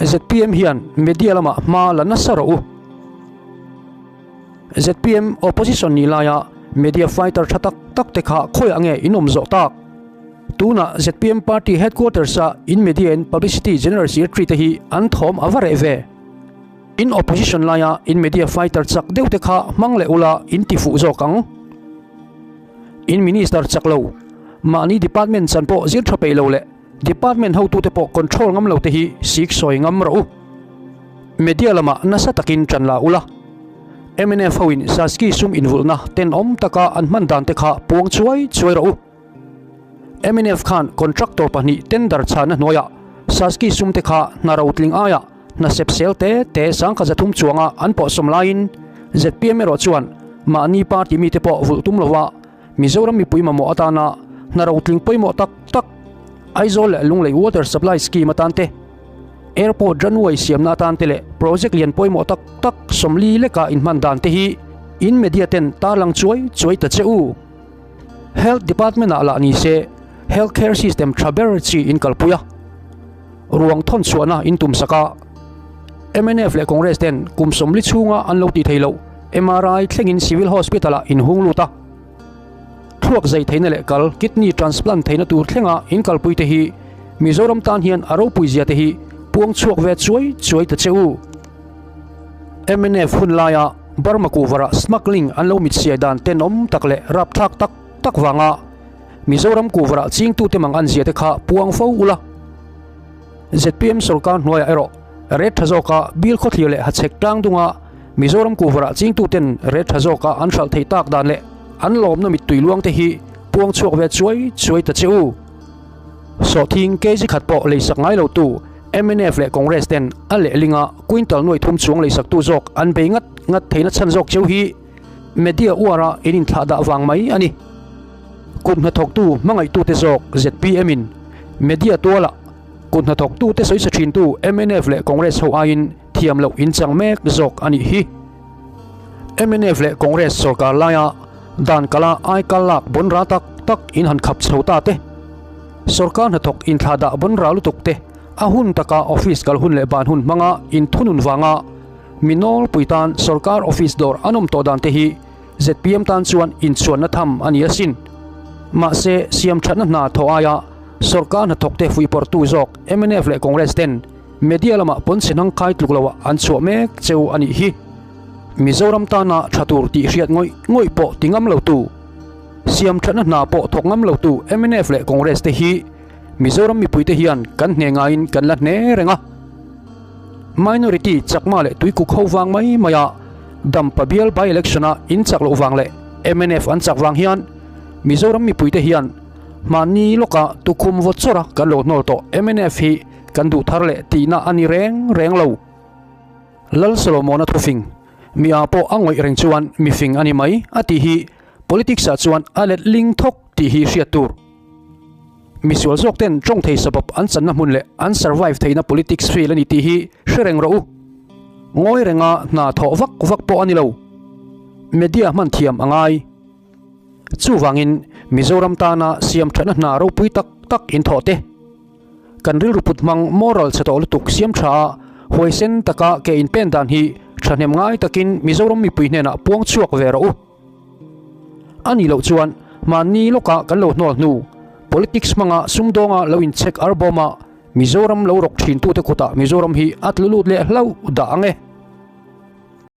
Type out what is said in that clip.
ZPM hian media lamah hma la nasa rawh u. ZPM opposition nih laia media fighter tha tak tak te kha khawiah nge in awm zawh tak? Tunah ZPM party headquarters a in media in publicity general secretary te hi an thawm a va reh ve. In opposition laia in media fighter chak deuh te kha hmang leh ula in ti fuh zawk ang. In minister chak lo, mahni department chan pawh zir tha peih lo leh department hotute pawh control ngam lo te hi sik sawi ngam rawh u. Media lamah nasa takin tan la ula. Mnf hoin Saski sum invulhna tenawm taka an hman dan te kha puang chuai chuai rawh u. Mnf khan contractor pahnih tender chhana hnuaiah Saski sum te kha hna rotling aiah hna sep sel te te 1300 chuanga an pawhsawm laiin zpm erawh chuan mahni party mite pawh vulh tum lova Mizoram mipui mamawh atana hna rotling pawimawh tak tak Aizawl leh Lunglei Water Supply Scheme atan te, Airport runway siamna atan te leh project lian pawimawh tak tak 40 leka inhman dan te hi in media ten tarlang chuai chuai ta che u. Health Department ah lah ni se Health Care System tha ber chi in kalpui a, ruang thawn chhuahna in tum sak a. Mnf leh Congress ten kum 40 chhunga an lo tih theih loh MRI thlengin Civil Hospital ah in hung lut a. Thluak zai theihna leh kal kidney transplant theihna tur thlenga in kalpui te hi Mizoram tan hian a ropui zia te hi puang chhuak ve chuai chuai ta che u. Mnf hun laia Burma kuhvarah smuggling an lo mit siai dan tenawm tak leh rapthlak tak tak vanga Mizoram kuhvarah chingtute mang an zia te kha puang fo ula. Zpm sorkar hnuaiah erawh ret tha zawka bil khawthlir leh hachhek tlang dunga Mizoram kuhvarah chingtuten ret tha zawka an hralh theih tak dan leh an lawmna mittui luang te hi puang chhuak ve chuai chuai ta che u. Sawhthing kg khat pawh leisak ngai lo tu mnf leh Congress ten a lehlinga quintal nuai thum chuang leisaktu zawk an bei ngat ngat theihna chhan zawk cheu hi media uara in inthlah dah vang mai a ni. Kut hnathawktu hmangaihtute zawk zpm in media tualah kut hnathawktute sawi sa thintu mnf leh Congress ho aiin thiam loh in chang mek zawk a nih hi. Mnf leh Congress sorkar laia dan kala ai kal lak bawn ra tak tak in han khap chho ta te, sorkar hnathawk inthlah dah bawn ra lutuk te, a hun taka office kal hun leh ban hun hmanga inthunun vanga mi nawlpui tan sorkar office dawr an awm tawh dan te hi zpm tan chuan inchhuanna tham a ni asin. Mahse, siam thatna hna thawh aia sorkar hnathawk te fuihpawrhtu zawk mnf leh Congress ten media lamah pawnchhe hnang khai tluk loah an chhuah mek cheu a nih hi. Mizoram tana tha tur tih hriat ngawih ngawih pawh ti ngam lotu, siam thatna hna pawh thawk ngam lotu mnf leh Congress te hi Mizoram mipuite hian kan hne ngaiin kan la hne reng a. Minority chakma leh tuikuk ho vang mai maia Dampa bial by election a in chak loh vang leh mnf an chak vang hian Mizoram mipuite hian mahni lawka tukhum vawt chawrh a kan lo hnawl tawh mnf hi kan duh thar leh tihna a ni reng reng lo. Lal Solomona thufing, Mi ah pawh a ngawih reng chuan mi fing a ni mai a tih hi politics ah chuan a let ling thawk tih hi hriat tur. Misual zawk ten tawng thei sabab an channa hmun leh an survive theihna politics field a ni tih hi hre reng rawh u. Ngawi renga hna thawh vak vak pawh a ni lo. Media hman thiam a ngai. Chuvangin Mizoram tana siam thatna hna ropui tak tak in thawh te. Kan rilru put hmang moral chhe tawh lutuk siam tha a, huaisen taka ke inpen dan hi thahnem ngai takin Mizoram mipui hnenah puang chhuak ve rawh u. A nih loh chuan mahni lawkah kan lo hnawl hnu, politics hmanga sumdawnga lo inchhek arbawma Mizoram lo rawk thintute kutah Mizoram hi a tlu lut leh hlauh dah ang e.